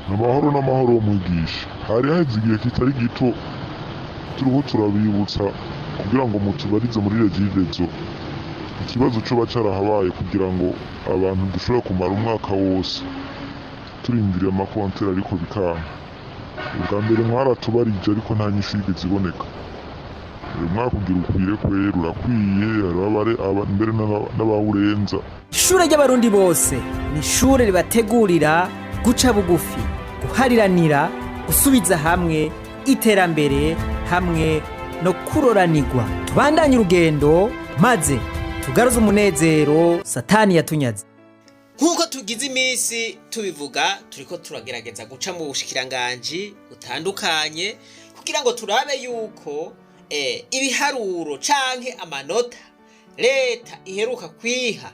Amahoro n'amahoro mwigisha. Hari haheze igihe kitari gito turiho turabibutsa kugira ngo mutubarize muri Regideso ikibazo coba carahabaye kugira ngo abantu dushobore kumara umwaka wose turindiriye amakonteri ariko bikanka. Ubwa mbere mwaratubarije ariko nta nyishu yigeze iboneka. Uyu mwaka ugira ukwire kwera urakwiye, hariho mbere n'abawurenza. Ishure ry'Abarundi bose ni ishure ribategurira guca bugufi, guhariranira, gusubiza hamwe, iterambere hamwe no kuroranirwa. Tubandanye urugendo maze tugaruze umunezero Satani yatunyaze. Nk'uko tugize iminsi tubivuga, turiko turagerageza guca mu bushikiranganji butandukanye kugira ngo turabe yuko ibiharuro canke amanota leta iheruka kwiha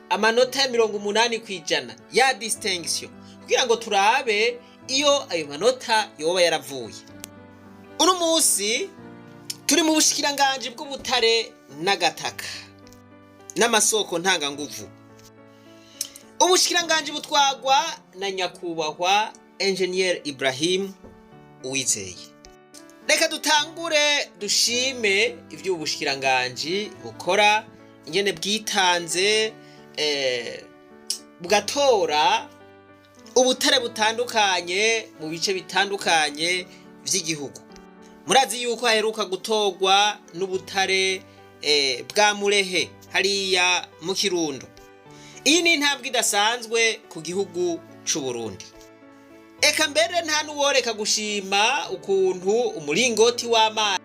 amanota ya 80% ya distinction, kugira ngo turabe iyo ayo manota yoba yaravuye. Uno munsi turi mu bushikiranganji bw'ubutare n'agataka n'amasoko ntanganguvu. Ubushikiranganji butwagwa na nyakubahwa Engineer Ibrahim Uwizeye. Reka dutangure dushime ivyo ubushikiranganji bukora, ingene bwitanze, bugatora ubutare butandukanye mu bice bitandukanye vy'igihugu. Murazi yuko haheruka gutorwa n'ubutare bwa Murehe hariya mu Kirundo. Iyi ni intambwe idasanzwe ku gihugu c'u Burundi. Eka mbere nta n'uworeka gushima ukuntu umuringoti w'amazi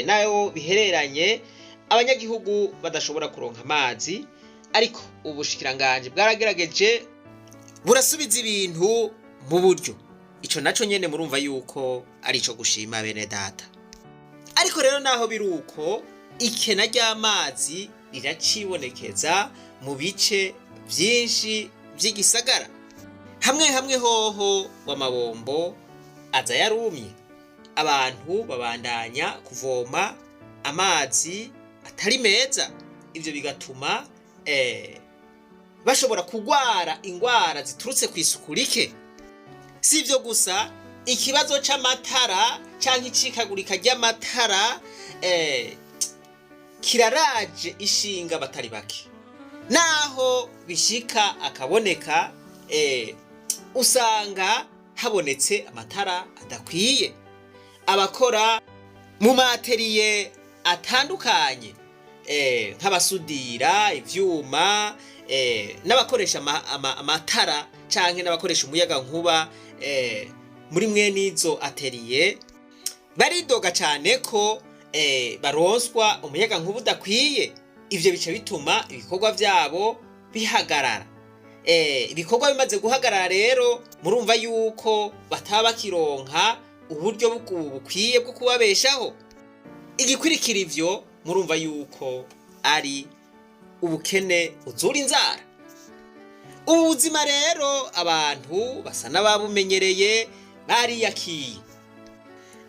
nayo bihereranye abanyagihugu badashobora kuronka amazi, ariko ubushikiranganji bwaragerageje burasubiza ibintu mu buryo. Ico naco nyene murumva yuko ari ico gushima bene data. Ariko rero naho biri uko, ikena ry'amazi riracibonekeza mu bice vyinshi vy'igisagara. Hamwe hamwe hoho w'amabombo aza yarumye, abantu babandanya kuvoma amazi atari meza. Ivyo bigatuma bashobora kugwara ingwara ziturutse kw'isuku rike. Si ivyo gusa, ikibazo c'amatara canke icikagurika ry'amatara kiraraje ishinga batari bake. Naho bishika akaboneka, usanga habonetse amatara adakwiye. Abakora mu materiye atandukanye, nk'abasudira ivyuma, n'abakoresha amatara canke n'abakoresha umuyaga nkuba, muri mwene izo atelier, baridoga cane ko baronswa umuyaga nkuba udakwiye. Ivyo bica bituma ibikorwa vyabo bihagarara. Ibikorwa bimaze guhagarara rero murumva yuko bataba bakironka uburyo bukwiye bwo kubabeshaho. Igikurikira ivyo murumva yuko ari ubukene buzura inzara. Ubu buzima rero abantu basa n'ababumenyereye, bariyakiye,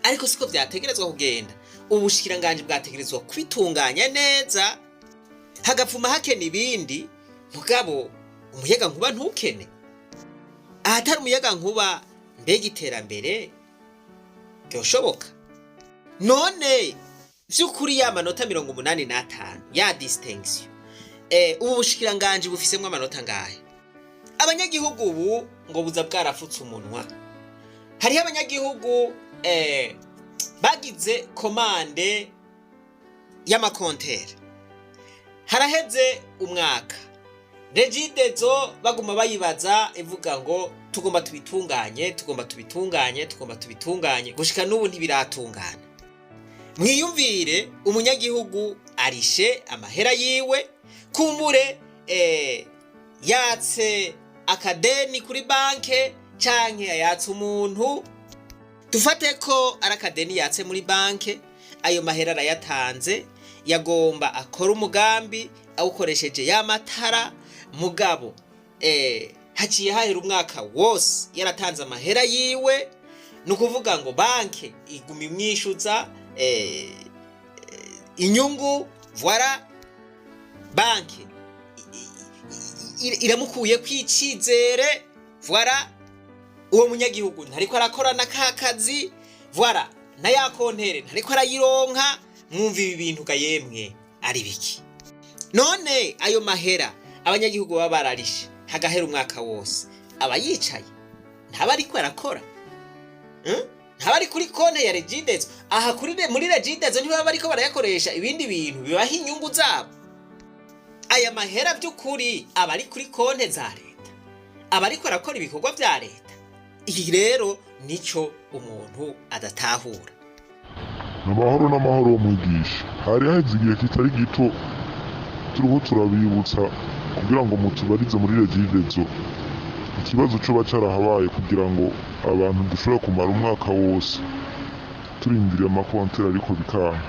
ariko siko vyategerezwa kugenda. Ubushikiranganji bwategerezwa kwitunganya neza, hagapfuma hakena ibindi, mugabo umuyaga nkuba ntukene. Ahatari umuyaga nkuba mbega iterambere ryoshoboka? None vy'ukuri ya manota 85 ya distinction, ubu bushikiranganji bufisemwo amanota ngahe? Abanyagihugu ubu ngo buza bwarafutse umunwa. Hariho abanyagihugu bagize commande y'amakonteri, haraheze umwaka Regideso baguma bayibaza, ivuga ngo tugomba tubitunganye, tugomba tubitunganye, tugomba tubitunganye, gushika n'ubu ntibiratungana. Mwiyumvire umunyagihugu arishe amahera yiwe, kumbure yatse akadeni kuri banke canke yayatse umuntu, dufate ko ari akadeni yatse muri banke, ayo mahera arayatanze, yagomba akora umugambi awukoresheje ya matara, mugabo haciye hahera umwaka wose yaratanze amahera yiwe. Ni ukuvuga ngo banke iguma imwishyuza. inyungu. Voilà, banke iramukuye kwicizere. Voilà, uwo munyagihugu ntariko arakora ka kazi. Voilà, na ya compteur ntariko arayironka. Mwumva ibi bintu ga yemwe ari biki? None ayo mahera abanyagihugu baba bararishe hagahera umwaka wose, aba yicaye, ntaba ariko arakora? Ntaba ari kuri konte ya Regideso? Aha kuri muri Regideso ntibaba bariko barayakoresha ibindi bintu bibaha inyungu zabo? Aya mahera by'ukuri aba ari kuri konte za leta, aba ariko arakora ibikorwa vya leta? Iki rero nico umuntu adatahura. Amahoro n'amahoro, mwigisha. Hari haheze igihe kitari gito turiho turabibutsa kugira ngo mutubarize muri Regideso ikibazo coba carahabaye kugira ngo abantu dushobore kumara umwaka wose turindiriye ama compteur, ariko bikanka.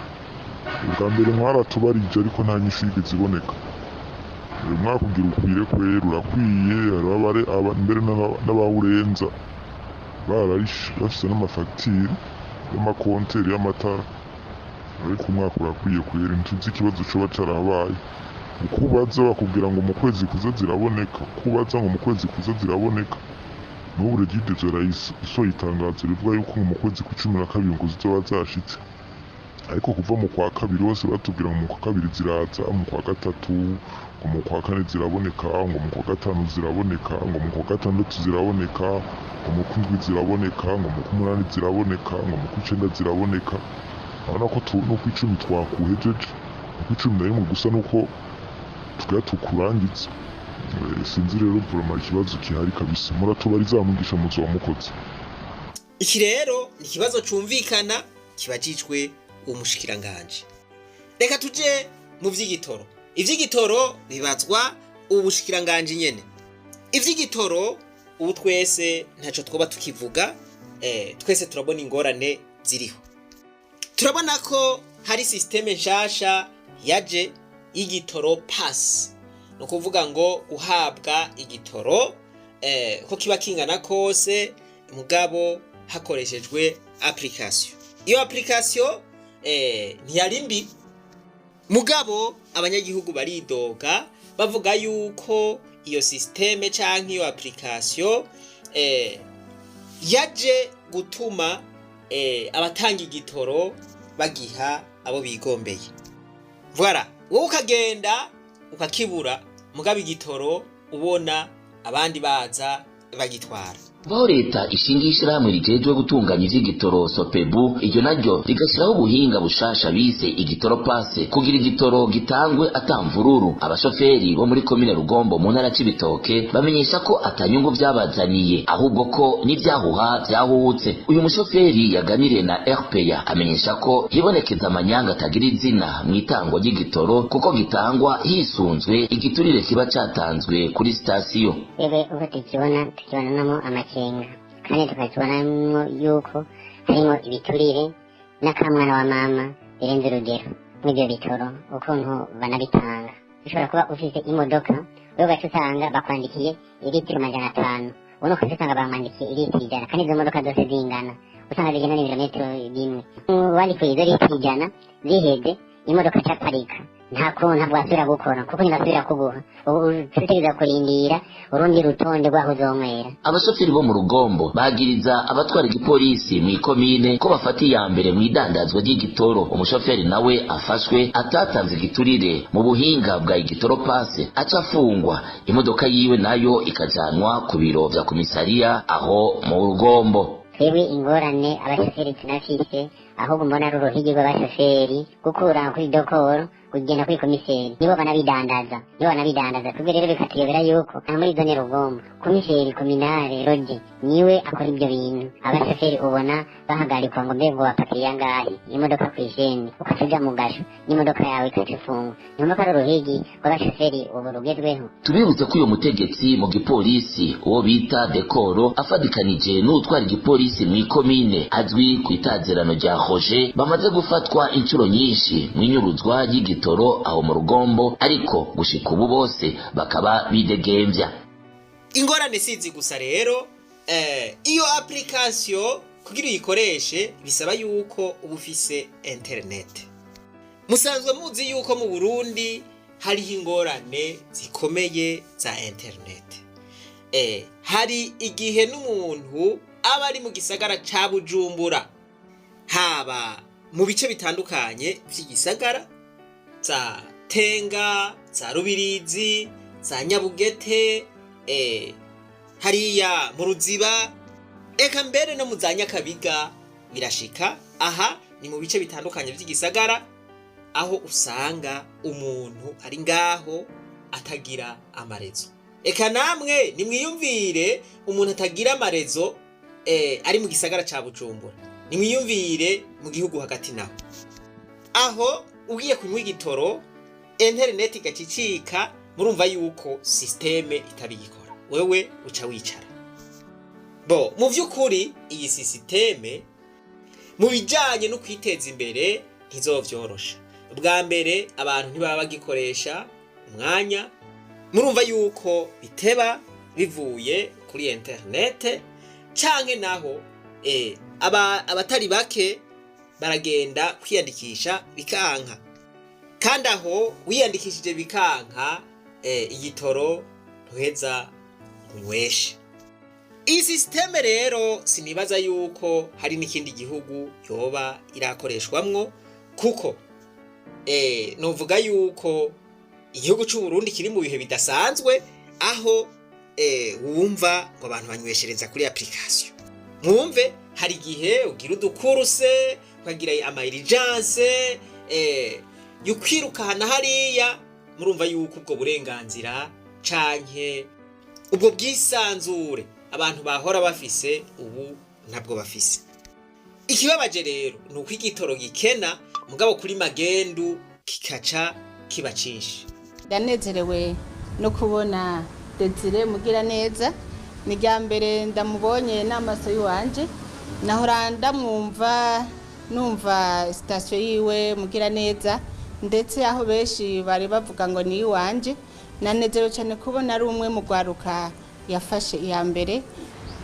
Ubwa mbere mwaratubarije, ariko nta nyishu yigeze iboneka. Uyu mwaka ugira ukwire kwera, urakwiye. Hariho mbere n'abawurenza bararishe, bafise n'ama factures y'ama compteurs y'amatara, ariko umwaka urakwiye kwera, ntituzi ikibazo coba carahabaye. Uko ubaza bakubwira ngo mu kwezi kuza ziraboneka, uko ubaza ngo mu kwezi kuza ziraboneka. N'ubu Regideso isohoye itangazo rivuga yuko ngo mu kwezi kwa 12 ngo zizoba zashitse, ariko kuva mu kwa kabiri hose batubwira ngo mu kwa kabiri ziraza, mu kwa gatatu, ngo mu kwa kane ziraboneka, ngo mu kwa gatanu ziraboneka, ngo mu kwa gatandatu ziraboneka, ngo mu kwindwi ziraboneka, ngo mu kw'umunani ziraboneka, ngo mu kw'icenda ziraboneka. Urabona ko no kw'icumi twakuhejeje, mu kw'icumi na rimwe gusa nuko tugira tukurangiza. Sinzi rero vraiment ikibazo gihari kabisa. Muratubariza mwigisha, muzoba mukoze. Iki rero ni ikibazo cumvikana kibajijwe umushikiranganji. Reka tuje mu vy'igitoro. Ivy'igitoro bibazwa ubushikiranganji nyene. Ivy'igitoro ubu twese ntaco twoba tukivuga, twese turabona ingorane ziriho. Turabona ko hari système nshasha yaje y'igitoro pass, ni ukuvuga ngo uhabwa igitoro ko kiba kingana kose, mugabo hakoreshejwe application. Iyo application ntiyari mbi, mugabo abanyagihugu baridoga, bavuga yuko iyo système canke iyo application yaje gutuma abatanga igitoro bagiha abo bigombeye. Voilà, wowe ukagenda ukakibura, mugabo igitoro ubona abandi baza bagitwara. Aho leta ishinga ishirahamwe rijejwe gutunganya ivy'igitoro Sopebu, iryo naryo rigashyiraho ubuhinga bushasha bise igitoro pass, kugira igitoro gitangwe atamvururu, abashoferi bo muri komine Rugombo mu ntara Cibitoke bamenyesha ko atanyungu vyabazaniye, ahubwo ko n'ivyahuha vyahuhutse. Uyu mushoferi yaganiriye na RPA amenyesha ko hibonekeza amanyanga atagira izina mw'itangwa ry'igitoro, kuko gitangwa hisunzwe igiturire kiba catanzwe kuri sitasiyo. Twebwe uko tukibona, tukibonamo amakenga, kandi tukakibonamo yuko harimo ibiturire n'akamwana wa mama birenze urugero mw'ibyo bitoro. Ukuntu banabitanga, ushobora kuba ufise imodoka, wewe ugaca usanga bakwandikiye ilitiro 500, ubundi ukaca usanga bamwandikiye ilitiro 100, kandi izo modoka zose zingana, usanga zigenda n'ibirometero bimwe. Wandikiye izo litiro 100, ziheze imodoka icaparika, nta kuntu, ntabwo wasubira gukora, kuko ntibasubira kuguha. Ubu utegereza kurindira urundi rutonde rw'aho uzonywera. Abashoferi bo mu Rugombo bagiriza abatwara igipolisi mw'ikomine ko bafata iya mbere mw'idandazwa ry'igitoro. Umushoferi nawe afashwe atatanze igiturire mu buhinga bwa igitoro pass aca afungwa, imodoka yiwe nayo ikajanwa ku biro vya komisariya aho mu Rugombo. Twebwe ingorane abashoferi tunafise, ahubwo mbona ari uruhigi rw'abashoferi gukura kuri dokoro kugenda kuri komiseri, nibo banabidandaza, nibo banabidandaza. Twebwe rero bikatuyobera yuko aha muri zone Rugombo komiseri communale Roger niwe akora ibyo bintu. Abashoferi ubona bahagarikwa ngo mbe ngo bapakiriye angahe imodoka kw'isheni, ukaca uja mu gasho n'imodoka yawe ikaca ifungwa. Niumva ko ari uruhigi rw'abashoferi ubu rugezweho. Tubibutse ko uyu mutegetsi mu gipolisi uwo bita Dekoro afadikanije n'utwara igipolisi mw'ikomine azwi ku itazirano rya Roger bamaze gufatwa inshuro nyinshi mw'inyuruzwa ry'igitoro aho mu Rugombo, ariko gushika ubu bose bakaba bidegemvya. Ingorane sizi gusa rero. Iyo application kugira uyikoreshe bisaba yuko uba ufise internet. Musanzwe muzi yuko mu Burundi hariho ingorane zikomeye za interineti. Hari igihe n'umuntu aba ari mu gisagara ca Bujumbura, haba mu bice bitandukanye vy'igisagara, za Tenga, za Rubirizi, za Nyabugete, hariya mu Ruziba, eka mbere no mu za Nyakabiga birashika. Aha ni mu bice bitandukanye vy'igisagara aho usanga umuntu ari ngaho atagira amarezo. Eka namwe nimwiyumvire umuntu atagira amarezo ari mu gisagara ca Bujumbura, nimwiyumvire mu gihugu hagati naho. Aho ugiye kunywa igitoro interineti igacicika, murumva yuko système itabigikora, wewe uca wicara. Bo mu vy'ukuri iyi système mu bijanye no kwiteza imbere ntizovyorosha. Bwa mbere abantu ntibaba bagikoresha umwanya, murumva yuko biteba bivuye kuri interinete, canke naho abatari bake baragenda kwiyandikisha bikanka, kandi aho wiyandikishije bikanka igitoro ntuheza unyweshe. Iyi système rero sinibaza yuko hari n'ikindi gihugu yoba irakoreshwamwo, kuko novuga yuko igihugu c'u Burundi kiri mu bihe bidasanzwe, aho wumva ngo abantu banyweshereza kuri application. Mwumve hari igihe ugira udukuruse, ukagira ama urgence yukwirukana hariya, murumva yuko ubwo burenganzira canke ubwo bwisanzure abantu bahora bafise ubu ntabwo bafise. Ikibabaje rero ni uko igitoro gikena, mugabo kuri magendu kikaca kiba cinshi. Ndanezerewe no kubona Desire Mugiraneza. Ni rya mbere ndamubonye n'amaso y'iwanje, nahora ndamwumva, numva sitasiyo yiwe Mugiraneza, ndetse aho benshi bari bavuga ngo ni iwanje. Nanezerewe cyane kubona ari umwe mu rwaruka yafashe iya mbere,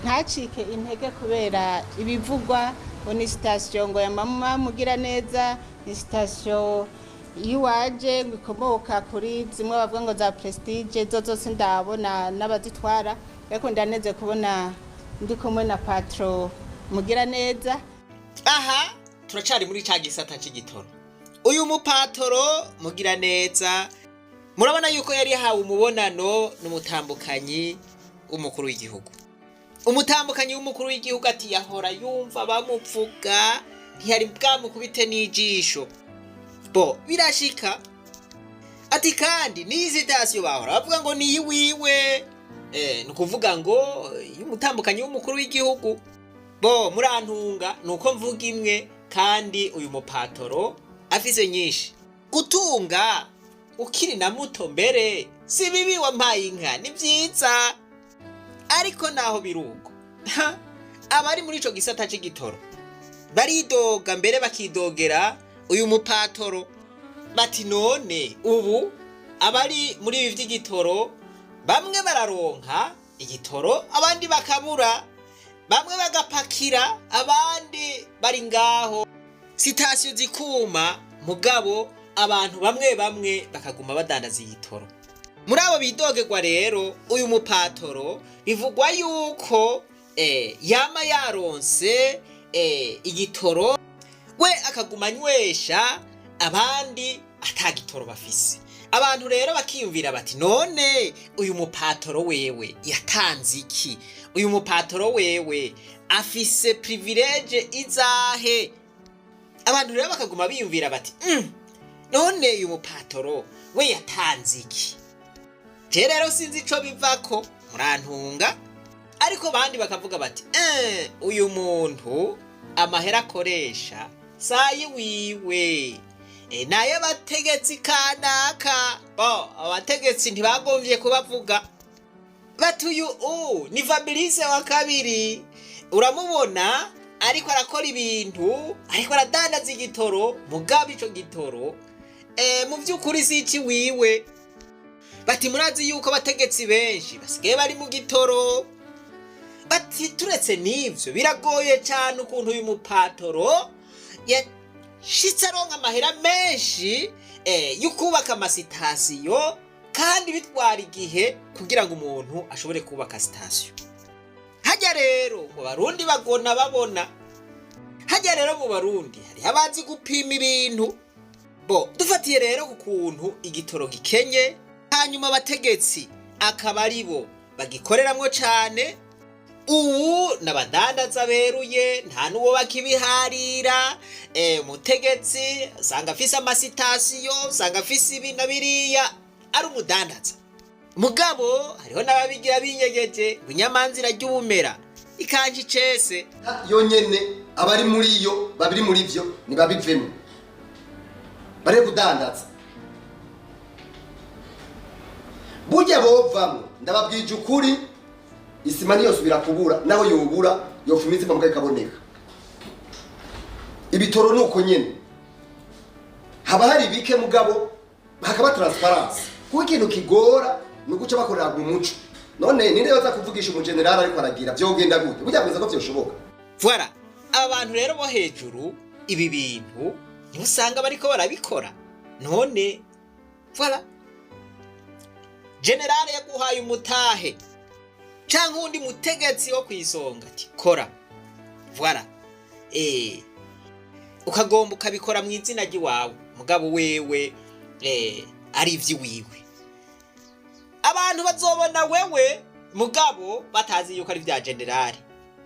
ntacike intege kubera ibivugwa ngo ni sitasiyo ngo ya mama Mugiraneza, ni sitasiyo iwaje ngo ikomoka kuri zimwe bavuga ngo za Prestige, zo zose ndabona n'abazitwara. Ariko ndaneze kubona ndi kumwe na patron Mugiraneza. Aha turacari muri ca gisata c'igitoro. Uyu mupatoro Mugiraneza murabona yuko yari yahawe umubonano n'umutambukanyi w'umukuru w'igihugu. Umutambukanyi w'umukuru w'igihugu ati yahora yumva bamuvuga, ntiyari bwamukubite n'ijisho. Bo birashika ati kandi n'iyi sitasiyo bahora bavuga ngo ni iyiwiwe, ni ukuvuga ngo y'umutambukanyi w'umukuru w'igihugu. Bo murantunga ni uko mvuga imwe, kandi uyu mupatoro afise nyinshi. Gutunga ukiri na muto mbere si bibi, wampaye inka ni vyiza, ariko naho biruko abari muri ico gisata c'igitoro baridoga, mbere bakidogera uyu mupatoro bati none ubu abari muri ibi vy'igitoro bamwe bararonka igitoro abandi bakabura, bamwe bagapakira abandi bari ngaho, sitasiyo zikuma, mugabo abantu bamwe bamwe bakaguma badandaza igitoro. Muri abo bidogerwa rero uyu mupatoro bivugwa yuko yama yaronse igitoro, we akaguma anywesha abandi ata gitoro bafise. Abantu rero bakiyumvira bati none uyu mupatoro wewe yatanze iki? Uyu mupatoro wewe afise privilège izahe? Abantu rero bakaguma biyumvira bati none uyu mupatoro we yatanze iki? Je rero sinzi ico bivako, murantunga. Ariko bandi bakavuga bati uyu muntu amahera akoresha sayi wiwe, nayo abategetsi kanaka. Bo abategetsi ntibagomvye kubavuga, bati uyu ni Fabrice wa kabiri, uramubona ariko arakora ibintu, ariko aradandaza igitoro, mugabo ico gitoro mu vy'ukuri si ici wiwe. Bati murazi yuko abategetsi benshi basigaye bari mu gitoro. Bati turetse n'ivyo biragoye cane ukuntu uyu mupatoro Yashitse aronka amahera menshi yo kubaka amasitasiyo, kandi bitwara igihe kugira ngo umuntu ashobore kubaka sitasiyo. Hajya rero mu Barundi bagona babona, hajya rero mu Barundi hariho abazi gupima ibintu. Bo dufatiye rero ku kuntu igitoro gikenye, hanyuma abategetsi akaba ari bo bagikoreramwo cane. Ubu n'abadandaza beruye, nta n'uwo bakibiharira. Umutegetsi usanga afise amasitasiyo, usanga afise ibi na biriya, ari umudandaza. Mugabo hariho n'ababigira binyegeje, ngo inyamanza irarya ubumera ikanje icese. Yonyene abari muri yo babiri muri vyo ntibabivemo, bare kudandaza burya bovamwo. Ndababwije ukuri, isima ntiyosubira kubura, naho yobura yofuma izima mbwa ikaboneka. Ibitoro nuko nyene haba hari bike, mugabo hakaba transparence, kuko ikintu kigora ni uguca bakorera mu muco. None ninde yoza kuvugisha umugenerali ariko aragira vyogenda gute? Burya bwiza ko vyoshoboka. Voilà, aba bantu rero bo hejuru ibi bintu niho usanga bariko barabikora. None voilà, generale yaguhaye umutahe canke uwundi mutegetsi wo kwisonga ati kora, voilà, ukagomba ukabikora mu izina ry'iwawe, mugabo wewe ari ivy'iwiwe. Abantu bazobona wewe, mugabo batazi yuko ari vya generale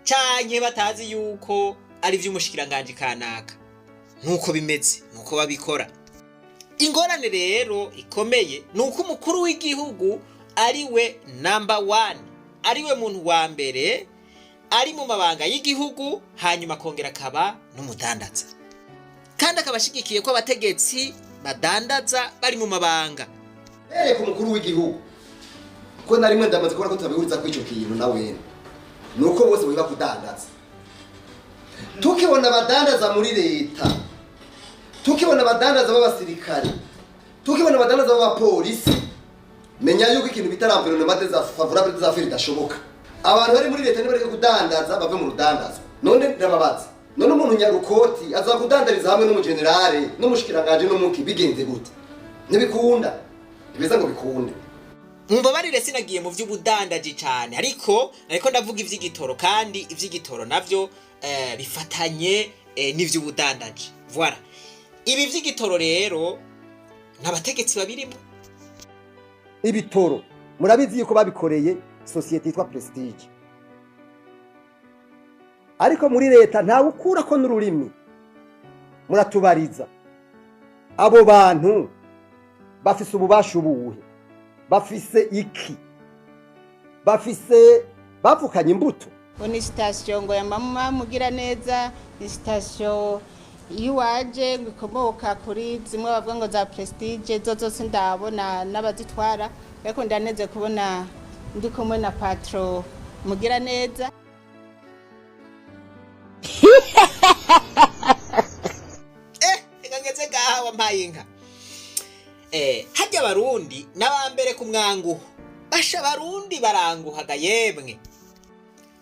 canke batazi yuko ari ivy'umushikiranganji kanaka. Nuko bimeze, nuko babikora. Ingorane rero ikomeye ni uko umukuru w'igihugu ari we number one, ari we muntu wa mbere ari mu mabanga y'igihugu, hanyuma akongera akaba n'umudandaza, kandi akaba ashigikiye ko abategetsi badandaza bari mu mabanga. Bereka umukuru w'igihugu ko na rimwe ndamaze kubona ko tutabihuriza kuri ico kintu na wene, nuko bose biba kudandaza. Tukibona abadandaza muri leta, tukibona abadandaza b'abasirikare, tukibona abadandaza b'abapolisi, menya yuko ikintu bita l'environnement des favorable des affaires idashoboka. Abantu bari muri leta nibareke kudandaza, bave mu rudandaza. None ndababaza, none umuntu nyarukoti aza kudandariza hamwe n'umugenerale n'umushikiranganje n'umuki, bigenze gute? Ntibikunda, ntibiza ngo bikunde. Mumbabarire, sinagiye mu by'ubudandaji cyane, ariko ndavuga iby'igitoro, kandi iby'igitoro navyo bifatanye n'ivy'ubudandaji. Voilà, ibi by'igitoro rero n'abategetsi babirimo. Ibitoro murabizi yuko babikoreye sosiyete yitwa Prestige, ariko muri leta ntawe ukurako n'ururimi. Muratubariza, abo bantu bafise ububasha ubuhe? Bafise iki? Bafise bavukanye imbuto? Ngo ni sitasiyo ngo ya mama mugira neza, ni sitasiyo iwaje ngo ikomoka kuri zimwe bavuga ngo za Prestige. Zo zose ndabona n'abazitwara, ariko ndaneze kubona ndi kumwe na patron mugira neza. Reka ngeze ngaha, wampaye inka. Harya Abarundi n'abambere ku mwanguho, basha Abarundi baranguhaga yemwe.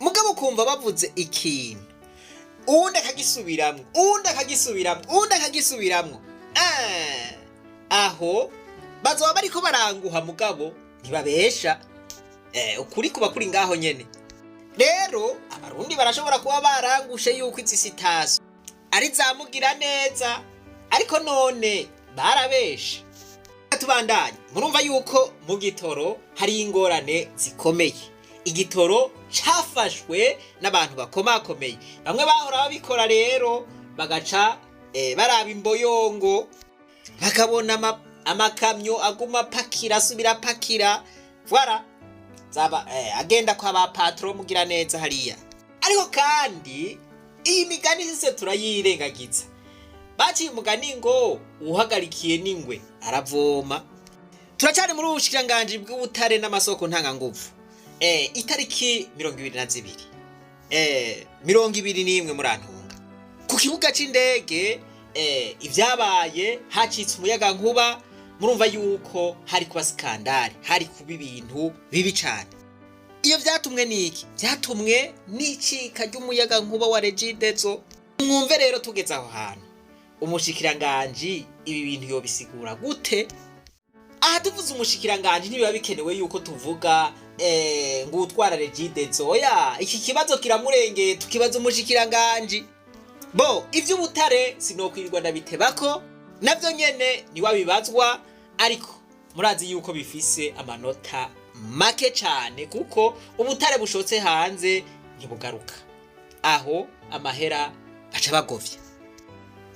Mugabo ukumva bavuze ikintu, uwundi akagisubiramwo, uwundi akagisubiramwo, uwundi akagisubiramwo. Aho bazoba bariko baranguha, mugabo ntibabesha. Ukuri kuba kuri ngaho nyene. Rero Abarundi barashobora kuba barangushe yuko izi sitasiyo ari zamugira neza, ariko none barabeshe. Tubandanye, murumva yuko mu gitoro hari ingorane zikomeye. Igitoro cafashwe n'abantu bakomakomeye, bamwe bahora babikora rero bagaca baraba imboyongo, bakabona amakamyo aguma apakira, asubira apakira, voilà, zaba agenda kwa ba patron mugira neza hariya. Ariko kandi iyi migani sise turayirengagiza. Baciye umugani ngo uwuhagarikiye n'ingwe aravoma. Turacari muri ubushikiranganji bw'ubutare n'amasoko ntanganguvu. Itariki 22, 21, murantunga, ku kibuga c'indege ivyabaye, hacitse umuyaga nkuba. Murumva yuko hari kuba scandale, hari kuba ibintu bibi cane. Iyo vyatumwe n'iki? Vyatumwe n'icika ry'umuyaga nkuba wa Regideso. Mwumve rero, tugeze aho hantu. Umushikiranganji ibi bintu yobisigura gute? Aha tuvuze umushikiranganji, ntibiba bikenewe yuko tuvuga ngo utwara Regideso. Oya, iki kibazo kiramurengeye, tukibaza umushikiranganji. Bo ivy'ubutare sinokwirirwa ndabitebako, navyo nyene niwabibazwa, ariko murazi yuko bifise amanota make cane, kuko ubutare bushotse hanze ntibugaruka, aho amahera baca bagovya.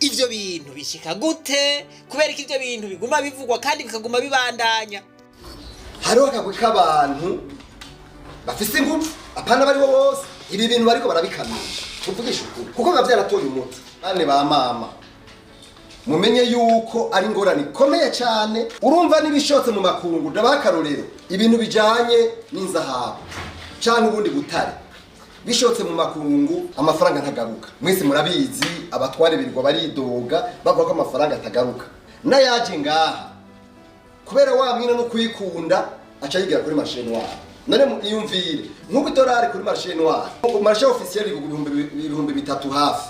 Ivyo bintu bishika gute? Kubera ko ivyo bintu biguma bivugwa kandi bikaguma bibandanya. Hariho akagwi k'abantu bafise ingufu, apana baribo bose. Ibi bintu bariko barabikamisha, tuvugishe ukuri, kuko biba vyaratoye umuti. Bane ba mama, mumenye yuko ari ingorane ikomeye cyane. Urumva n'ibishotse mu makungu, ndabaha akarorero: ibintu bijanye n'inzahabu canke ubundi butare bishotse mu makungu, amafaranga ntagaruka. Mwese murabizi, abatware birirwa baridoga bavuga ko amafaranga atagaruka. N'ayaje ngaha, kubera wa mwina no kuyikunda, aca yigira kuri marché noir. None iyumvire nk'ubu idolari kuri marché noir, marché officiel rigugwa 3000 hafi,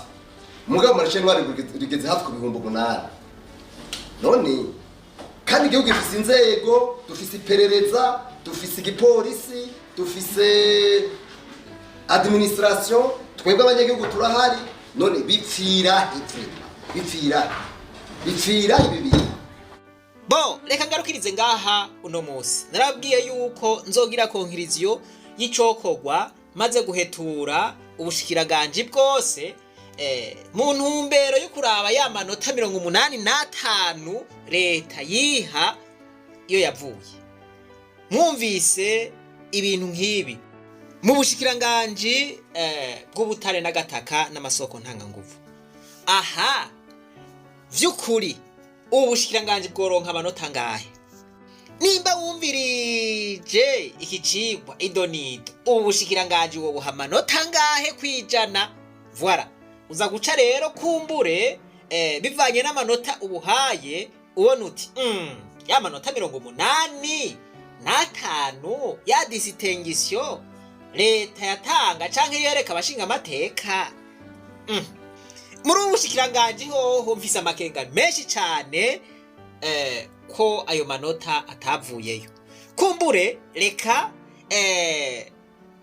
mugabo marché noir rigeze hafi ku 8000. None kandi igihugu gifise inzego, dufise iperereza, dufise igipolisi, dufise administration, twebwe abanyagihugu turahari. None bipfira ipfi, bipfira ibi bintu? Bo reka ngarukirize ngaha uno munsi. Narabwiye yuko nzogira conclusion y'icokorwa maze guhetura ubushikiraganji bwose, mu ntumbero yo kuraba ya manota 85 leta yiha iyo yavuye. Mwumvise ibintu nk'ibi mu bushikiranganji bw'ubutare n'agataka n'amasoko ntanganguvu, aha vy'ukuri ubu bushikiranganji bworonka amanota ngahe? Nimba wumvirije iki cigwa idonido, ubu bushikiranganji wobuha amanota ngahe kwijana? Voilà, uza guca rero kumbure bivanye n'amanota ubuhaye, ubona uti ya manota 85 ya distinction leta yatanga canke yereka abashinga amateka. Muri ubu bushikiranganji hoho mfise amakenga menshi cane ko ayo manota atavuyeyo. Kumbure reka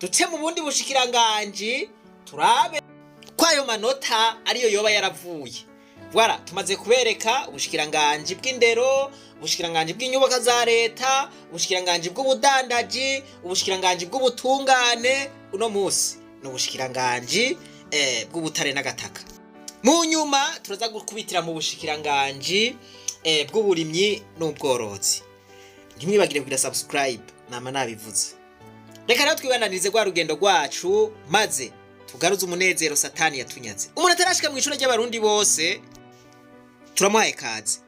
duce mu bundi bushikiranganji turabe ko ayo manota ariyo yoba yaravuye. Voilà, tumaze kubereka ubushikiranganji bw'indero, ubushikiranganji bw'inyubako za leta, ubushikiranganji bw'ubudandaji, ubushikiranganji bw'ubutungane. Uno munsi ni ubushikiranganji bw'ubutare n'agataka. Mu nyuma turaza gukubitira mu bushikiranganji bw'uburimyi n'ubworozi. Ntimwibagire kugira subscribe, nama nabivuze. Reka rero twibandanirize rwa rugendo rwacu, maze tugaruze umunezero satani yatunyaze. Umuntu atarashika mu ishure ry'abarundi bose, turamuhaye kaze.